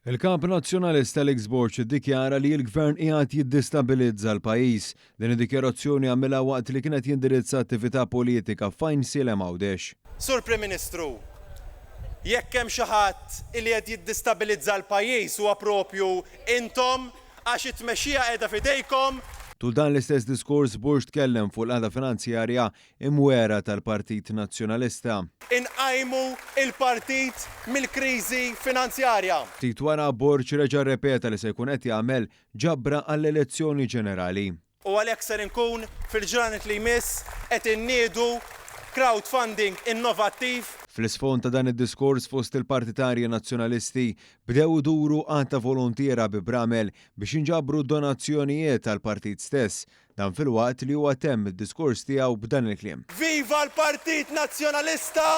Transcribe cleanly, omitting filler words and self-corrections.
Il-Kap Nazzjonalista Alex Borg iddikjara li l-Gvern qiegħed jiddistabilizza l-pajjiż. Din id-dikjarazzjoni għamilha waqt li kien qed jindirizza attività politika f'Għajnsielem Għawdex. Sur Prim Ministru, jekk hemm xi ħadd li qed jiddistabilizza l-pajjiż huwa propju intom għax it-tmexxija qiegħda f'idejkom. Tul dan l-istess diskors Borg tkellem fuq l-qagħda finanzjarja imwiegħra tal-Partit Nazzjonalista. Inqajmu l-partit mill-kriżi finanzjarja. Ftit wara Borg reġa' rrepeta li se jkun qed jagħmel ġabra għall-elezzjoni ġenerali. U għalhekk ser inkun fil-ġranet li jmiss qed inniedu crowdfunding innovattiv. Fl-isfond ta' dan id-diskors fost il-partitarji Nazzjonalisti bdew iduru għadd ta' voluntiera bi bramel biex jinġabru donazzjonijiet għall-partit stess. Dan filwaqt li huwa temm id-diskors tiegħu b'dan il-kliem. Viva l-Partit Nazzjonalista!